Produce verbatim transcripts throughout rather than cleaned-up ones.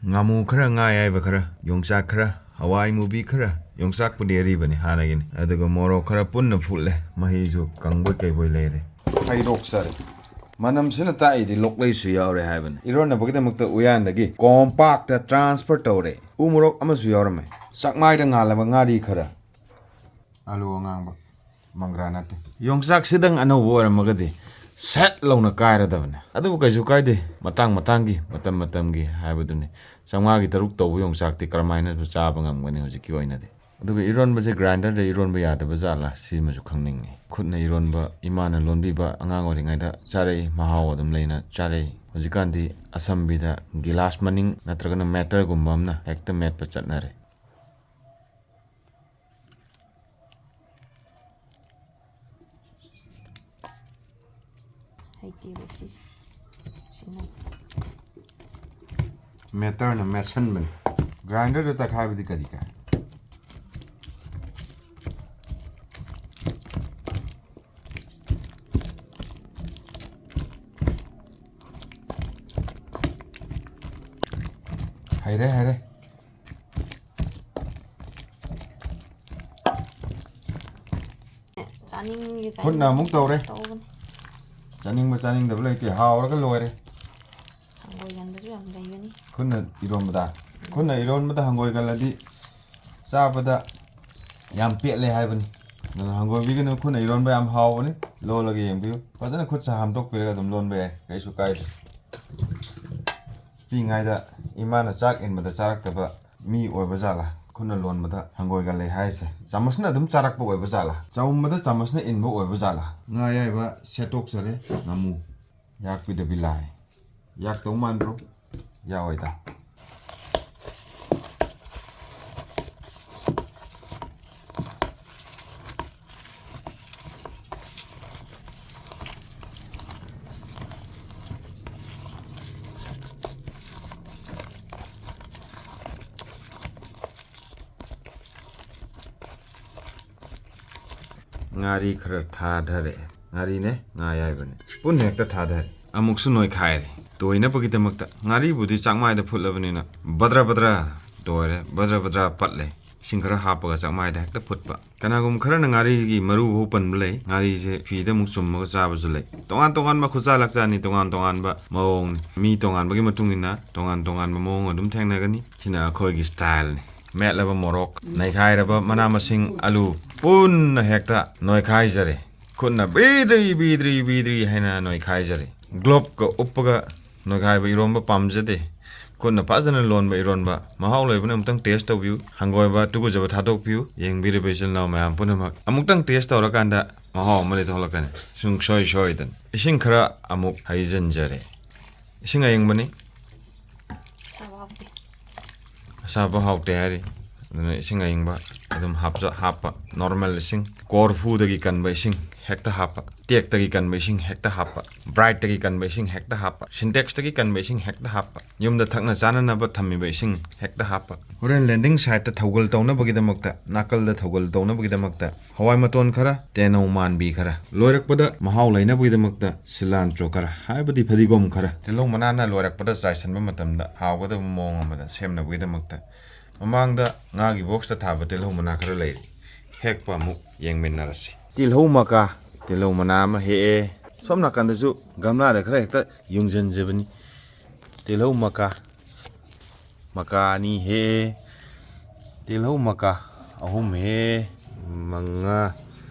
ꯉꯥꯃꯨ ꯈꯔ, ꯉꯥ ꯑꯌꯥꯏꯕ ꯈꯔ, ꯌꯣꯡꯆꯥꯛ ꯈꯔ, ꯍꯋꯥꯏ ꯃꯨꯕꯤ ꯈꯔ, ꯌꯣꯡꯆꯥꯛꯄꯨꯗꯤ ꯑꯔꯤꯕꯅꯤ ꯍꯥꯟꯅꯒꯤꯅꯤ, ꯑꯗꯨꯒ ꯃꯣꯔꯣꯛ ꯈꯔ ꯄꯨꯟꯅ ꯐꯨꯠꯂꯦ, ꯃꯍꯤꯁꯨ ꯀꯪꯕꯣꯏ ꯀꯩꯕꯣꯏ ꯂꯩꯔꯦ꯫ ꯍꯩꯔꯣꯛꯆꯔꯦ꯫ ꯃꯅꯝꯁꯤꯅ ꯇꯥꯛꯏꯗꯤ ꯂꯣꯛꯂꯩꯁꯨ ꯌꯥꯎꯔꯦ ꯍꯥꯏꯕꯅꯤ꯫ ꯏꯔꯣꯟꯅꯕꯒꯤꯗꯃꯛꯇ ꯎꯌꯥꯟꯗꯒꯤ ꯀꯣꯝꯄꯥꯛꯇ transfer ꯇꯧꯔꯦ꯫ ꯎ ꯃꯣꯔꯣꯛ ꯑꯃꯁꯨ ꯌꯥꯎꯔꯝꯃꯦ꯫ ꯆꯥꯛꯃꯥꯏꯗ ꯉꯥꯜꯂꯕ ꯉꯥꯔꯤ ꯈꯔ꯫ ꯑꯂꯨ ꯑꯉꯥꯡꯕ, ꯃꯪꯒ꯭ꯔꯥ ꯅꯠꯇꯦ꯫ ꯌꯣꯡꯆꯥꯛꯁꯤꯗꯪ ꯑꯅꯧꯕ ꯑꯣꯏꯔꯝꯃꯒꯗꯤ ꯁꯦꯠ ꯂꯧꯅ ꯀꯥꯏꯔꯗꯕꯅꯦ꯫ ꯑꯗꯨꯕꯨ ꯀꯩꯁꯨ ꯀꯥꯏꯗꯦ, ꯃꯇꯥꯡ ꯃꯇꯥꯡꯒꯤ, ꯃꯇꯝ ꯃꯇꯝꯒꯤ ꯍꯥꯏꯕꯗꯨꯅꯤ꯫ ꯆꯥꯝꯃꯉꯥꯒꯤ ꯇꯔꯨꯛ ꯇꯧꯕ ꯌꯣꯡꯆꯥꯛꯇꯤ ꯀꯔꯝꯍꯥꯏꯅꯁꯨ ꯆꯥꯕ ꯉꯝꯒꯅꯤ ꯍꯧꯖꯤꯛꯀꯤ ꯑꯣꯏꯅꯗꯤ꯫ ꯑꯗꯨꯒ ꯏꯔꯣꯟꯕꯁꯦ grinderꯗ ꯏꯔꯣꯟꯕ ꯌꯥꯗꯕ ꯖꯥꯠꯂꯥ, ꯁꯤꯃꯁꯨ ꯈꯪꯅꯤꯡꯉꯤ꯫ ꯈꯨꯠꯅ ꯏꯔꯣꯟꯕ ꯏꯃꯥꯅ ꯂꯣꯟꯕꯤꯕ ꯑꯉꯥꯡ ꯑꯣꯏꯔꯤꯉꯩꯗ ꯆꯥꯔꯛꯏ, ꯃꯍꯥꯎ ꯑꯗꯨꯝ ꯂꯩꯅ ꯆꯥꯔꯛꯏ꯫ ꯍꯧꯖꯤꯛꯀꯥꯟꯗꯤ ꯑꯁꯝꯕꯤꯗ ꯒꯤꯂꯥꯁ ꯃꯅꯤꯡ ꯅꯠꯇ꯭ꯔꯒꯅ ꯃꯦꯇꯔꯒꯨꯝꯕ ꯑꯃꯅ ꯍꯦꯛꯇ ꯃꯦꯠꯄ ꯆꯠꯅꯔꯦ꯫ ꯍꯩꯇꯦꯕ ꯁꯤꯁꯦ꯫ ꯁꯤꯅ ꯃꯦꯇꯔꯅ ꯃꯦꯠꯁꯟꯕꯅꯤ꯫ Grinderꯗ ꯇꯛꯈꯥꯏꯕꯗꯤ ꯀꯔꯤ ꯀꯥꯏ? ꯍꯩꯔꯦ, ꯍꯩꯔꯦ꯫ ꯆꯥꯅꯤꯡꯉꯦ, ꯈꯨꯠꯅ ꯑꯃꯨꯛ ꯇꯧꯔꯦ꯫ ꯇꯧꯕꯅꯦ꯫ ꯆꯥꯅꯤꯡꯕ ꯆꯥꯅꯤꯡꯗꯕ ꯂꯩꯇꯦ, ꯍꯥꯎꯔꯒ ꯂꯣꯏꯔꯦ꯫ ꯍꯪꯒꯣꯏꯒꯟꯕꯁꯨ ꯌꯥꯝ ꯂꯩꯕꯅꯤ꯫ ꯈꯨꯠꯅ ꯏꯔꯣꯟꯕꯗ, ꯈꯨꯠꯅ ꯏꯔꯣꯟꯕꯗ ꯍꯪꯒꯣꯏꯒꯜꯂꯗꯤ ꯆꯥꯕꯗ ꯌꯥꯝ ꯄꯦꯠꯂꯦ ꯍꯥꯏꯕꯅꯤ꯫ ꯑꯗꯨꯅ ꯍꯪꯒꯣꯏꯕꯤꯒꯅꯨ, ꯈꯨꯠꯅ ꯏꯔꯣꯟꯕ ꯌꯥꯝ ꯍꯥꯎꯕꯅꯤ꯫ ꯂꯣꯜꯂꯒ ꯌꯦꯡꯕꯤꯌꯨ꯫ ꯐꯖꯅ ꯈꯨꯠꯁꯦ ꯍꯥꯝꯗꯣꯛꯄꯤꯔꯒ ꯑꯗꯨꯝ ꯂꯣꯟꯕ ꯌꯥꯏ, ꯀꯩꯁꯨ ꯀꯥꯏꯗꯦ꯫ ꯄꯤꯛꯏꯉꯩꯗ ꯏꯃꯥꯅ ꯆꯥꯛ ꯏꯟꯕꯗ ꯆꯥꯔꯛꯇꯕ ꯃꯤ ꯑꯣꯏꯕ ꯖꯥꯠꯂꯥ? ꯈꯨꯠꯅ ꯂꯣꯟꯕꯗ ꯍꯪꯒꯣꯏꯒꯜꯂꯦ ꯍꯥꯏꯁꯦ꯫ ꯆꯥꯃꯁꯅ ꯑꯗꯨꯝ ꯆꯥꯔꯛꯄ ꯑꯣꯏꯕ ꯖꯥꯠꯂꯥ? ꯆꯥꯎꯝꯕꯗ ꯆꯥꯃꯁꯅ ꯏꯟꯕ ꯑꯣꯏꯕ ꯖꯥꯠꯂꯥ? ꯉꯥ ꯑꯌꯥꯏꯕ ꯁꯦꯠꯇꯣꯛꯆꯔꯦ꯫ ꯉꯥꯃꯨ ꯌꯥꯛꯄꯤꯗꯕꯤ ꯂꯥꯏ꯫ ꯌꯥꯛꯇꯧ ꯃꯥꯟꯕ꯭ꯔꯣ? ꯌꯥꯛꯑꯣꯏꯗ꯫ ꯉꯥꯔꯤ ꯈꯔ ꯊꯥꯗꯔꯦ꯫ ꯉꯥꯔꯤꯅꯦ, ꯉꯥ ꯑꯌꯥꯏꯕꯅꯦ꯫ ꯄꯨꯟꯅ ꯍꯦꯛꯇ ꯊꯥꯗꯔꯦ꯫ ꯑꯃꯨꯛꯁꯨ ꯅꯣꯏꯈꯥꯏꯔꯦ꯫ ꯇꯣꯏꯅꯕꯒꯤꯗꯃꯛꯇ ꯉꯥꯔꯤꯕꯨꯗꯤ ꯆꯥꯛꯃꯥꯏꯗ ꯐꯨꯠꯂꯕꯅꯤꯅ ꯕꯗ꯭ꯔ ꯕꯗ꯭ꯔ ꯇꯣꯏꯔꯦ, ꯕꯗ꯭ꯔ ꯕꯗ꯭ꯔ ꯄꯠꯂꯦ꯫ ꯏꯁꯤꯡ ꯈꯔ ꯍꯥꯞꯄꯒ ꯆꯥꯛꯃꯥꯏꯗ ꯍꯦꯛꯇ ꯐꯨꯠꯄ꯫ ꯀꯅꯥꯒꯨꯝꯕ ꯈꯔꯅ ꯉꯥꯔꯤꯒꯤ ꯃꯔꯨ ꯐꯥꯎ ꯄꯟꯕ ꯂꯩ꯫ ꯉꯥꯔꯤꯁꯦ ꯐꯤꯗ ꯑꯃꯨꯛ ꯆꯨꯝꯃꯒ ꯆꯥꯕꯁꯨ ꯂꯩ꯫ ꯇꯣꯉꯥꯟ ꯇꯣꯉꯥꯟꯕ ꯈꯨꯠꯆꯥ ꯂꯥꯛꯆꯥꯅꯤ, ꯇꯣꯉꯥꯟ ꯇꯣꯉꯥꯟꯕ ꯃꯑꯣꯡꯅꯤ꯫ ꯃꯤ ꯇꯣꯉꯥꯟꯕꯒꯤ ꯃꯇꯨꯡ ꯏꯟꯅ ꯇꯣꯉꯥꯟ ꯇꯣꯉꯥꯟꯕ ꯃꯑꯣꯡ ꯑꯗꯨꯝ ꯊꯦꯡꯅꯒꯅꯤ꯫ ꯁꯤꯅ ꯑꯩꯈꯣꯏꯒꯤ ꯁ꯭ꯇꯥꯏꯜꯅꯤ꯫ ꯃꯦꯠꯂꯕ ꯃꯣꯔꯣꯛ, ꯅꯩꯈꯥꯏꯔꯕ ꯃꯅꯥ ꯃꯁꯤꯡ, ꯑꯂꯨ ꯄꯨꯟꯅ ꯍꯦꯛꯇ ꯅꯣꯏꯈꯥꯏꯖꯔꯦ꯫ ꯈꯨꯠꯅ ꯕꯤꯗ꯭ꯔꯤ ꯕꯤꯗ꯭ꯔꯤ ꯕꯤꯗ꯭ꯔꯤ ꯍꯥꯏꯅ ꯅꯣꯏꯈꯥꯏꯖꯔꯦ꯫ ꯒ꯭ꯂꯣꯞꯀ ꯎꯞꯄꯒ ꯅꯣꯏꯈꯥꯏꯕ ꯏꯔꯣꯝꯕ ꯄꯥꯝꯖꯗꯦ꯫ ꯈꯨꯠꯅ ꯐꯖꯅ ꯂꯣꯟꯕ ꯏꯔꯣꯟꯕ ꯃꯍꯥꯎ ꯂꯩꯕꯅ ꯑꯃꯨꯛꯇꯪ ꯇꯦꯁ ꯇꯧꯕꯤꯌꯨ꯫ ꯍꯪꯒꯣꯏꯕ, ꯇꯨꯀꯨꯖꯕ ꯊꯥꯗꯣꯛꯄꯤꯌꯨ꯫ ꯌꯦꯡꯕꯤꯔꯤꯕ ꯏꯆꯤꯜ ꯏꯅꯥꯎ ꯃꯌꯥꯝ ꯄꯨꯝꯅꯃꯛ ꯑꯃꯨꯛꯇꯪ ꯇꯦꯁ ꯇꯧꯔꯀꯥꯟꯗ ꯃꯍꯥꯎ ꯑꯃꯗꯤ ꯊꯣꯛꯂꯛꯀꯅꯤ ꯁꯨꯡꯁꯣꯏ ꯁꯣꯏꯗꯅ꯫ ꯏꯁꯤꯡ ꯈꯔ ꯑꯃꯨꯛ ꯍꯩꯖꯤꯟꯖꯔꯦ꯫ ꯏꯁꯤꯡ ꯑꯌꯤꯡꯕꯅꯤ꯫ ꯑꯁꯥꯕ ꯍꯥꯎꯇꯦ꯫ ꯑꯁꯥꯕ ꯍꯥꯎꯇꯦ ꯍꯥꯏꯔꯤ꯫ ꯑꯗꯨꯅ ꯏꯁꯤꯡ ꯑꯌꯤꯡꯕ ꯑꯗꯨꯝ ꯍꯥꯞꯆ-, ꯍꯥꯞꯄ꯫ ꯅꯣꯔꯃꯦꯜ ꯏꯁꯤꯡ, ꯀꯣꯔꯐꯨꯗꯒꯤ ꯀꯟꯕ ꯏꯁꯤꯡ ꯍꯦꯛꯇ ꯍꯥꯞꯄ꯫ ꯇꯦꯛꯇꯒꯤ ꯀꯟꯕ ꯏꯁꯤꯡ ꯍꯦꯛꯇ ꯍꯥꯞꯄ꯫ ꯕ꯭ꯔꯥꯏꯠꯇꯒꯤ ꯀꯟꯕ ꯏꯁꯤꯡ ꯍꯦꯛꯇ ꯍꯥꯞꯄ꯫ ꯁꯤꯟꯇꯦꯛꯁꯇꯒꯤ ꯀꯟꯕ ꯏꯁꯤꯡ ꯍꯦꯛꯇ ꯍꯥꯞꯄ꯫ ꯌꯨꯝꯗ ꯊꯛꯅ ꯆꯥꯅꯅꯕ ꯊꯝꯃꯤꯕ ꯏꯁꯤꯡ ꯍꯦꯛꯇ ꯍꯥꯞꯄ꯫ ꯍꯣꯔꯦꯟ ꯂꯦꯟꯗꯤꯡ ꯁꯥꯏꯠꯇ ꯊꯧꯒꯜ ꯇꯧꯅꯕꯒꯤꯗꯃꯛꯇ, ꯅꯥꯀꯜꯗ ꯊꯧꯒꯜ ꯇꯧꯅꯕꯒꯤꯗꯃꯛꯇ ꯍꯋꯥꯏ ꯃꯇꯣꯟ ꯈꯔ, ꯇꯦꯅꯧ ꯃꯥꯟꯕꯤ ꯈꯔ, ꯂꯣꯏꯔꯛꯄꯗ ꯃꯍꯥꯎ ꯂꯩꯅꯕꯒꯤꯗꯃꯛꯇ ꯁꯤꯂꯥꯟꯇ꯭ꯔꯣ ꯈꯔ, ꯍꯥꯏꯕꯗꯤ ꯐꯗꯤꯒꯣꯝ ꯈꯔ꯫ ꯇꯤꯜꯍꯧ ꯃꯅꯥꯅ ꯂꯣꯏꯔꯛꯄꯗ ꯆꯥꯏꯁꯤꯟꯕ ꯃꯇꯝꯗ ꯍꯥꯎꯒꯗꯕ ꯃꯑꯣꯡ ꯑꯃꯗ ꯁꯦꯝꯅꯕꯒꯤꯗꯃꯛꯇ ꯃꯃꯥꯡꯗ ꯉꯥꯒꯤ ꯕꯣꯛꯁꯇ ꯊꯥꯕ ꯇꯤꯜꯍꯧ ꯃꯅꯥ ꯈꯔ ꯂꯩꯔꯤ꯫ ꯍꯦꯛꯄ ꯑꯃꯨꯛ ꯌꯦꯡꯃꯤꯟꯅꯔꯁꯤ꯫ ꯇꯤꯜꯍꯧ ꯃꯀꯥ, ꯇꯤꯜꯍꯧ ꯃꯅꯥ ꯑꯃ ꯍꯦꯛꯑꯦ꯫ ꯁꯣꯝ ꯅꯥꯀꯟꯗꯁꯨ ꯒꯝꯂꯥꯗ ꯈꯔ ꯍꯦꯛꯇ ꯌꯨꯡꯁꯤꯟꯖꯕꯅꯤ꯫ ꯇꯤꯜꯍꯧ ꯃꯀꯥ, ꯃꯀꯥ ꯑꯅꯤ ꯍꯦꯛꯑꯦ꯫ ꯇꯤꯜꯍꯧ ꯃꯀꯥ ꯑꯍꯨꯝ ꯍꯦꯛꯑꯦ꯫ ꯃꯉꯥ꯫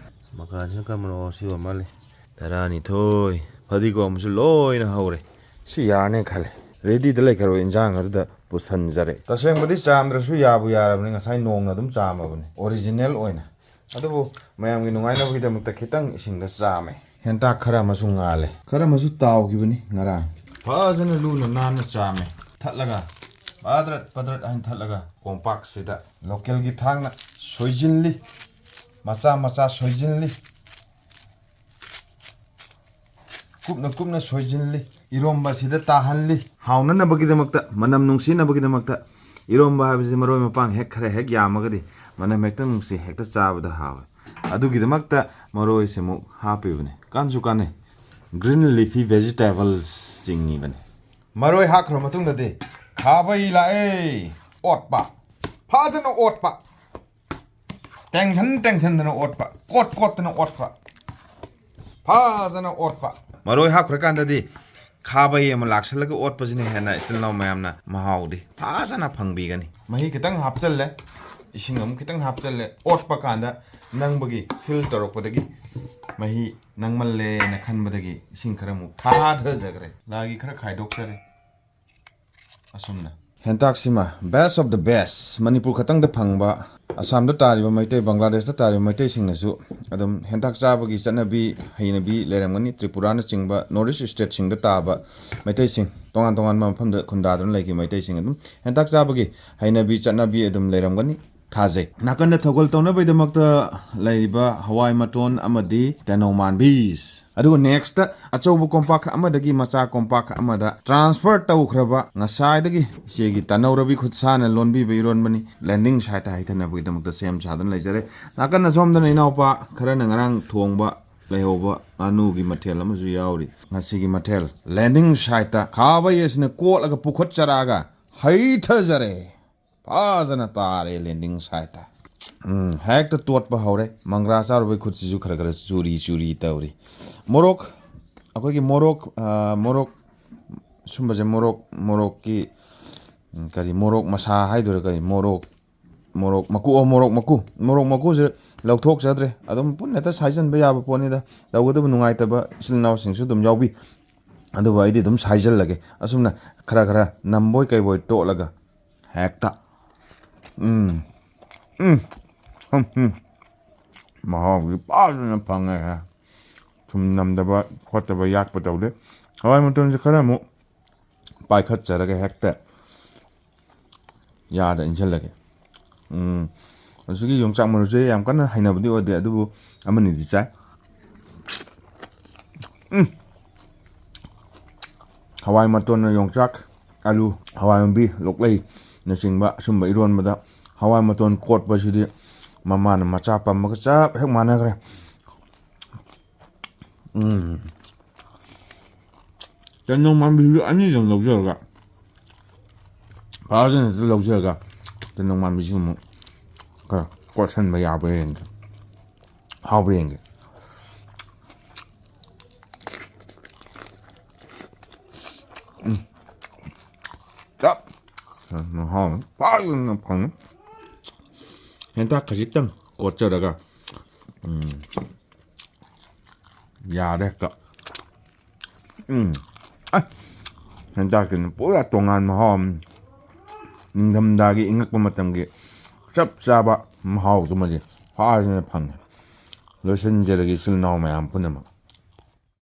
ꯃꯀꯥꯁꯤꯅ ꯀꯔꯝꯕꯅꯣ? ꯁꯤ ꯑꯣꯏ ꯃꯥꯜꯂꯦ꯫ ꯇꯔꯥꯅꯤꯊꯣꯏ꯫ ꯐꯗꯤꯒꯣꯝꯁꯨ ꯂꯣꯏꯅ ꯍꯧꯔꯦ꯫ ꯁꯤ ꯌꯥꯔꯅꯤ ꯈꯜꯂꯦ꯫ ꯔꯦꯗꯤꯗ ꯂꯩꯈ꯭ꯔꯕ ꯏꯟꯖꯥꯡ ꯑꯗꯨꯗ ꯄꯨꯁꯟꯖꯔꯦ꯫ ꯇꯁꯦꯡꯕꯗꯤ ꯆꯥꯝꯗ꯭ꯔꯁꯨ ꯌꯥꯕꯨ ꯌꯥꯔꯕꯅꯤ, ꯉꯁꯥꯏ ꯅꯣꯡꯅ ꯑꯗꯨꯝ ꯆꯥꯝꯃꯕꯅꯤ ꯑꯣꯔꯤꯖꯤꯅꯦꯜ ꯑꯣꯏꯅ꯫ ꯑꯗꯨꯕꯨ ꯃꯌꯥꯝꯒꯤ ꯅꯨꯡꯉꯥꯏꯅꯕꯒꯤꯗꯃꯛꯇ ꯈꯤꯇꯪ ꯏꯁꯤꯡꯗ ꯆꯥꯝꯃꯦ꯫ ꯍꯦꯟꯇꯥꯛ ꯈꯔ ꯑꯃꯁꯨ ꯉꯥꯜꯂꯦ꯫ ꯈꯔ ꯑꯃꯁꯨ ꯇꯥꯎꯈꯤꯕꯅꯤ ꯉꯔꯥꯡ꯫ ꯐꯖꯅ ꯂꯨꯅ ꯅꯥꯟꯅ ꯆꯥꯝꯃꯦ꯫ ꯊꯠꯂꯒ ꯄꯗ꯭ꯔꯠ ꯄꯗ꯭ꯔꯠ ꯍꯥꯏꯅ ꯊꯠꯂꯒ ꯀꯣꯝꯄꯥꯛꯁꯤꯗ ꯂꯣꯀꯦꯜꯒꯤ ꯊꯥꯡꯅ ꯁꯣꯏꯖꯤꯜꯂꯤ꯫ ꯃꯆꯥ ꯃꯆꯥ ꯁꯣꯏꯖꯤꯜꯂꯤ꯫ ꯀꯨꯞꯅ ꯀꯨꯞꯅ ꯁꯣꯏꯖꯤꯜꯂꯤ꯫ ꯏꯔꯣꯝꯕ ꯑꯁꯤꯗ ꯇꯥꯍꯜꯂꯤ꯫ ꯍꯥꯎꯅꯅꯕꯒꯤꯗꯃꯛꯇ, ꯃꯅꯝ ꯅꯨꯡꯁꯤꯅꯕꯒꯤꯗꯃꯛꯇ꯫ ꯏꯔꯣꯝꯕ ꯍꯥꯏꯕꯁꯤ ꯃꯔꯣꯏ ꯃꯄꯥꯡ ꯍꯦꯛ ꯈꯔ ꯍꯦꯛ ꯌꯥꯝꯃꯒꯗꯤ ꯃꯅꯝ ꯍꯦꯛꯇ ꯅꯨꯡꯁꯤ, ꯍꯦꯛꯇ ꯆꯥꯕꯗ ꯍꯥꯎꯏ꯫ ꯑꯗꯨꯒꯤꯗꯃꯛꯇ ꯃꯔꯣꯏꯁꯤꯃꯨꯛ ꯍꯥꯞꯄꯤꯕꯅꯤ꯫ ꯀꯥꯟꯁꯨ ꯀꯥꯟꯅꯩ꯫ Green leafy vegetables ꯆꯤꯡꯉꯤꯕꯅꯤ꯫ ꯃꯔꯣꯏ ꯍꯥꯞꯈ꯭ꯔ ꯃꯇꯨꯡꯗꯗꯤ ꯈꯥꯕꯩ ꯂꯥꯛꯑꯦ꯫ ꯑꯣꯠꯄ꯫ ꯐꯖꯅ ꯑꯣꯠꯄ꯫ ꯇꯦꯡꯁꯟ ꯇꯦꯡꯁꯟꯗꯅ ꯑꯣꯠꯄ꯫ ꯀꯣꯠ ꯀꯣꯠꯇꯅ ꯑꯣꯠꯄ꯫ ꯐꯖꯅ ꯑꯣꯠꯄ꯫ ꯃꯔꯣꯏ ꯍꯥꯞꯈ꯭ꯔꯀꯥꯟꯗꯗꯤ ꯈꯥꯕꯩ ꯑꯃ ꯂꯥꯛꯁꯜꯂꯒ ꯑꯣꯠꯄꯁꯤꯅ ꯍꯦꯟꯅ ꯏꯆꯤꯜ ꯏꯅꯥꯎ ꯃꯌꯥꯝꯅ ꯃꯍꯥꯎꯗꯤ ꯐꯖꯅ ꯐꯪꯕꯤꯒꯅꯤ꯫ ꯃꯍꯤ ꯈꯤꯇꯪ ꯍꯥꯞꯆꯜꯂꯦ꯫ ꯏꯁꯤꯡ ꯑꯃꯨꯛ ꯈꯤꯇꯪ ꯍꯥꯞꯆꯜꯂꯦ꯫ ꯑꯣꯠꯄ ꯀꯥꯟꯗ ꯅꯪꯕꯒꯤ feel ꯇꯧꯔꯛꯄꯗꯒꯤ ꯃꯍꯤ ꯅꯪꯃꯜꯂꯦꯅ ꯈꯟꯕꯗꯒꯤ ꯏꯁꯤꯡ ꯈꯔ ꯑꯃꯨꯛ ꯊꯥꯊꯖꯈ꯭ꯔꯦ꯫ ꯂꯥꯒꯤ ꯈꯔ ꯈꯥꯏꯗꯣꯛꯆꯔꯦ꯫ ꯑꯁꯨꯝꯅ꯫ ꯍꯦꯟꯇꯥꯛꯁꯤꯃ best of the best, Manipur ꯈꯛꯇꯪꯗ ꯐꯪꯕ, ꯑꯁꯥꯝꯗ ꯇꯥꯔꯤꯕ ꯃꯩꯇꯩ, ꯕꯪꯒ꯭ꯂꯥꯗꯦꯁꯇ ꯇꯥꯔꯤꯕ ꯃꯩꯇꯩꯁꯤꯡꯅꯁꯨ ꯑꯗꯨꯝ ꯍꯦꯟꯇꯥꯛ ꯆꯥꯕꯒꯤ ꯆꯠꯅꯕꯤ, ꯍꯩꯅꯕꯤ ꯂꯩꯔꯝꯒꯅꯤ꯫ ꯇ꯭ꯔꯤꯄꯨꯔꯥꯅꯆꯤꯡꯕ North East stateꯁꯤꯡꯗ ꯇꯥꯕ ꯃꯩꯇꯩꯁꯤꯡ, ꯇꯣꯉꯥꯟ ꯇꯣꯉꯥꯟꯕ ꯃꯐꯝꯗ ꯈꯨꯟꯗꯥꯗꯨꯅ ꯂꯩꯈꯤꯕ ꯃꯩꯇꯩꯁꯤꯡ ꯑꯗꯨꯝ ꯍꯦꯟꯇꯥꯛ ꯆꯥꯕꯒꯤ ꯍꯩꯅꯕꯤ, ꯆꯠꯅꯕꯤ ꯑꯗꯨꯝ ꯂꯩꯔꯝꯒꯅꯤ꯫ ꯊꯥꯖꯩ꯫ ꯅꯥꯀꯟꯗ ꯊꯧꯒꯜ ꯇꯧꯅꯕꯒꯤꯗꯃꯛꯇ ꯂꯩꯔꯤꯕ ꯍꯋꯥꯏ ꯃꯇꯣꯟ ꯑꯃꯗꯤ ꯇꯦꯅꯧ ꯃꯥꯟꯕꯤꯁ꯫ ꯑꯗꯨꯒ next ꯑꯆꯧꯕ ꯀꯣꯝꯄꯥꯛ ꯑꯃꯗꯒꯤ ꯃꯆꯥ ꯀꯣꯝꯄꯥꯛ ꯑꯃꯗ transfer ꯇꯧꯈ꯭ꯔꯕ ꯉꯁꯥꯏꯗꯒꯤ ꯏꯆꯦꯒꯤ ꯇꯅꯧꯔꯕꯤ ꯈꯨꯠꯁꯥꯅ ꯂꯣꯟꯕꯤꯕ ꯏꯔꯣꯟꯕꯅꯤ꯫ Landing siteꯇ ꯍꯩꯊꯅꯕꯒꯤꯗꯃꯛꯇ ꯁꯦꯝ ꯁꯥꯗꯨꯅ ꯂꯩꯖꯔꯦ꯫ ꯅꯥꯀꯟꯗ ꯁꯣꯝꯗꯅ ꯏꯅꯥꯎꯄꯥ ꯈꯔꯅ ꯉꯔꯥꯡ ꯊꯣꯡꯕ ꯂꯩꯍꯧꯕ ꯉꯥꯅꯨꯒꯤ ꯃꯊꯦꯜ ꯑꯃꯁꯨ ꯌꯥꯎꯔꯤ꯫ ꯉꯁꯤꯒꯤ ꯃꯊꯦꯜ landing siteꯇ ꯈꯥꯕꯩ ꯑꯁꯤꯅ ꯀꯣꯠꯂꯒ ꯄꯨꯈꯠꯆꯔꯛꯑꯒ ꯍꯩꯊꯖꯔꯦ꯫ ꯐꯖꯅ ꯇꯥꯔꯦ landing siteꯇ꯫ ꯎꯝ, ꯍꯦꯛꯇ ꯇꯣꯠꯄ ꯍꯧꯔꯦ꯫ ꯃꯪꯒ꯭ꯔꯥ ꯆꯥꯔꯨꯕꯩ ꯈꯨꯠꯁꯤꯁꯨ ꯈꯔ ꯈꯔ ꯆꯨꯔꯤ ꯆꯨꯔꯤ ꯇꯧꯔꯤ꯫ ꯃꯣꯔꯣꯛ, ꯑꯩꯈꯣꯏꯒꯤ ꯃꯣꯔꯣꯛ, ꯑ, ꯃꯣꯔꯣꯛ, ꯁꯨꯝꯕꯁꯦ ꯃꯣꯔꯣꯛ, ꯃꯣꯔꯣꯛꯀꯤ, ꯎꯝ, ꯀꯔꯤ, ꯃꯣꯔꯣꯛ ꯃꯁꯥ ꯍꯥꯏꯗꯣꯏꯔꯥ ꯀꯔꯤ, ꯃꯣꯔꯣꯛ, ꯃꯣꯔꯣꯛ ꯃꯀꯨ, ꯑꯣ, ꯃꯣꯔꯣꯛ ꯃꯀꯨ, ꯃꯣꯔꯣꯛ ꯃꯀꯨꯁꯦ ꯂꯧꯊꯣꯛꯆꯗ꯭ꯔꯦ꯫ ꯑꯗꯨꯝ ꯄꯨꯟꯅ ꯍꯦꯛꯇ ꯁꯥꯏꯖꯟꯕ ꯌꯥꯕ ꯄꯣꯠꯅꯤꯗ꯫ ꯇꯧꯒꯗꯕ ꯅꯨꯡꯉꯥꯏꯇꯕ ꯏꯆꯤꯜ ꯏꯅꯥꯎꯁꯤꯡꯁꯨ ꯑꯗꯨꯝ ꯌꯥꯎꯕꯤ꯫ ꯑꯗꯨꯕꯨ ꯑꯩꯗꯤ ꯑꯗꯨꯝ ꯁꯥꯏꯖꯜꯂꯒꯦ꯫ ꯑꯁꯨꯝꯅ ꯈꯔ ꯈꯔ ꯅꯝꯕꯣꯏ ꯀꯩꯕꯣꯏ ꯇꯣꯠꯂꯒ ꯍꯦꯛꯇ꯫ ꯎꯝ꯫ ꯎꯝ꯫ ꯎꯝ, ꯎꯝ꯫ ꯃꯍꯥꯎꯗꯤ ꯐꯖꯅ ꯐꯪꯉꯦꯍꯦ꯫ ꯊꯨꯝ ꯅꯝꯗꯕ ꯈꯣꯠꯇꯕ ꯌꯥꯛꯄ ꯇꯧꯗꯦ꯫ ꯍꯋꯥꯏ ꯃꯇꯣꯟꯁꯦ ꯈꯔ ꯑꯃꯨꯛ ꯄꯥꯏꯈꯠꯆꯔꯒ ꯍꯦꯛꯇ ꯌꯥꯗ ꯏꯟꯁꯤꯜꯂꯒꯦ꯫ ꯎꯝ꯫ ꯍꯧꯖꯤꯛꯀꯤ ꯌꯣꯡꯆꯥꯛ ꯃꯔꯨꯁꯦ ꯌꯥꯝ ꯀꯟꯅ ꯍꯩꯅꯕꯗꯤ ꯑꯣꯏꯗꯦ, ꯑꯗꯨꯕꯨ ꯑꯃꯅꯤꯗꯤ ꯆꯥꯏ꯫ ꯎꯝ꯫ ꯍꯋꯥꯏ ꯃꯇꯣꯟꯅ ꯌꯣꯡꯆꯥꯛ, ꯑꯂꯨ, ꯍꯋꯥꯏ ꯃꯨꯕꯤ, ꯂꯣꯛꯂꯩꯅꯆꯤꯡꯕ ꯑꯁꯨꯝꯕ ꯏꯔꯣꯟꯕꯗ ꯍꯋꯥꯏ ꯃꯇꯣꯟ ꯀꯣꯠꯄꯁꯤꯗꯤ ꯃꯃꯥꯅ ꯃꯆꯥ ꯄꯝꯕꯒ ꯆꯞ ꯍꯦꯛ ꯃꯥꯟꯅꯈ꯭ꯔꯦ꯫ ꯎꯝ꯫ ꯆꯅꯝ ꯄꯥꯝꯕꯤꯁꯨ ꯑꯅꯤꯗꯪ ꯂꯧꯖꯔꯒ, ꯐꯖꯅꯁꯨ ꯂꯧꯖꯔꯒ, ꯆꯅꯝ ꯄꯥꯝꯕꯤꯁꯨ ꯑꯃꯨꯛ ꯈꯔ ꯀꯣꯠꯁꯟꯕ ꯌꯥꯕ꯭ꯔꯥ ꯌꯦꯡꯒꯦ꯫ ꯍꯥꯎꯕ꯭ꯔꯥ ꯌꯦꯡꯒꯦ꯫ ꯎꯝ꯫ ꯆꯞ꯫ ꯃꯍꯥꯎ ꯐꯖꯅ ꯐꯪꯉꯤ꯫ ꯍꯦꯟꯇꯥꯛ ꯈꯖꯤꯛꯇꯪ ꯀꯣꯠꯆꯔꯒ, ꯎꯝ꯫ ꯌꯥꯔꯦ ꯍꯦꯛꯇ꯫ ꯎꯝ꯫ ꯑꯁ! ꯍꯦꯟꯇꯥꯛꯁꯤꯅ ꯄꯨꯔꯥ ꯇꯣꯉꯥꯟꯕ ꯃꯍꯥꯎ ꯑꯃꯅꯤ꯫ ꯅꯤꯡꯊꯝꯊꯥꯒꯤ ꯏꯪꯉꯛꯄ ꯃꯇꯝꯒꯤ ꯆꯞ ꯆꯥꯕ ꯃꯍꯥꯎꯗꯨꯃꯗꯤ ꯐꯖꯅ ꯐꯪꯉꯦ꯫ ꯂꯣꯏꯁꯤꯟꯖꯔꯒꯦ ꯏꯆꯤꯜ ꯏꯅꯥꯎ ꯃꯌꯥꯝ ꯄꯨꯝꯅꯃꯛ꯫